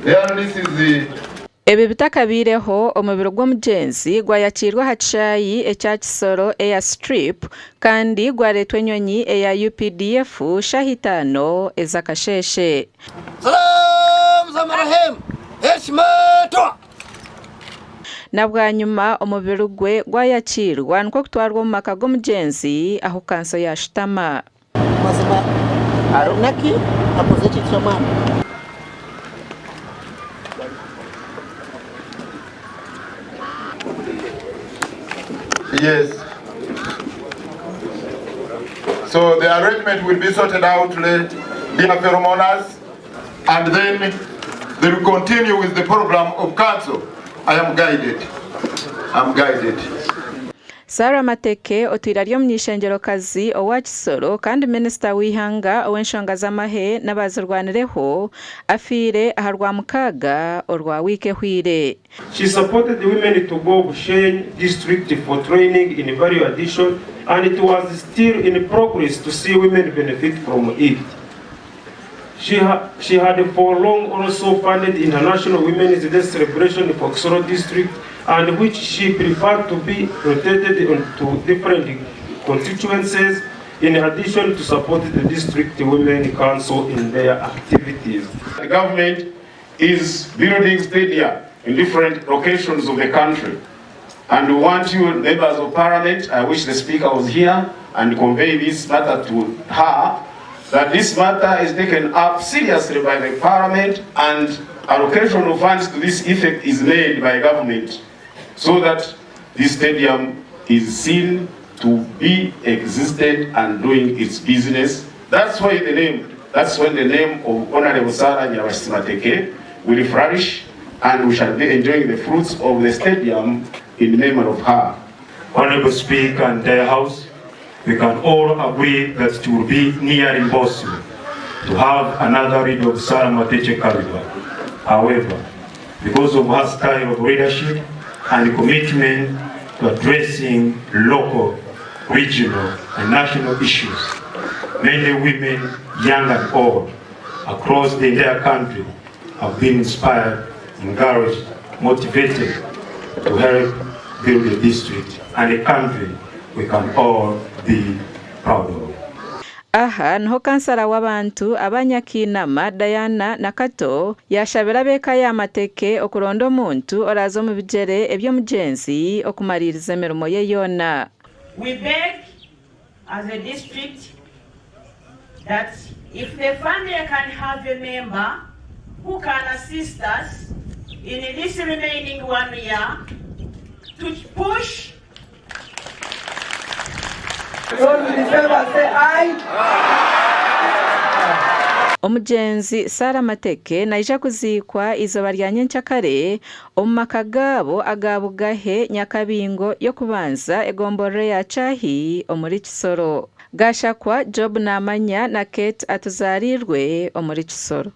The RDC is Ebi bitakabaireho, omubiri gw'omugyenzi gwayakiirwa aha kishaayi ekya Kisoro Air Strip kandi gwareetwa enyonyi eya UPDF shaaha itaano ez'akasheeshe. Salaam za marehemu heshima toa. Na bwanyima omubiri gwe gwayakiirwa nikwo kutwarwa omu maka g'omugyenzi ahu kanso yaashutama. Mazima Arinaki akoze ekintu ky'amaani. Yes. So the arrangement will be sorted out, dear fellow mourners, and then they will continue with the program of council. I am guided. I'm guided. Sarah Mateke otwire ari omuny'eishengyerokazi owa Kisoro kandi minisita w'eihanga ow'enshonga z'amahe n'abaazirwanireho afiire aha Rwamukaaga orwa wiiki ehweire. She supported women to go Bushenyi district for training in value addition and it was still in progress to see women benefit from it. She, ha she had for long also funded International Women's Day celebration for Kisoro district and which she preferred to be rotated into different constituencies in addition to support the district women council in their activities. The government is building stadia in different locations of the country. And we want you, members of parliament, I wish the speaker was here and convey this matter to her, that this matter is taken up seriously by the parliament and allocation of funds to this effect is made by government so that this stadium is seen to be existed and doing its business. That's why the name, that's when the name of Honorable Sarah Nyirabashitsi Mateke will flourish and we shall be enjoying the fruits of the stadium in memory of her. Honorable Speaker and entire House, we can all agree that it will be near impossible to have another leader of Sarah Mateke caliber. However, because of her style of leadership and commitment to addressing local, regional, and national issues, many women, young and old, across the entire country have been inspired, encouraged, motivated to help build a district and a country we can all be proud of. Aha niho kansara w'abantu aba Nyakinama, Diana Nakato yaashabira ab'eka ya Mateke okuronda omuntu oraaze omu bigyere eby'omugyenzi okumariiriza emirimo ye yoona. We beg as a district that if the family can have a member who can assist us in this remaining one year to push Those in favor say aye. Omugyenzi Sarah Mateke naija kuziikwa eizooba rya nyenkyakare omu maka gaabo aga Bugahe, Nyakabingo y'okubanza egomborora eya Kyahi omuri Kisoro. Gashakwa Job Namanya na Kate Atuzaarirwe omuri Kisoro.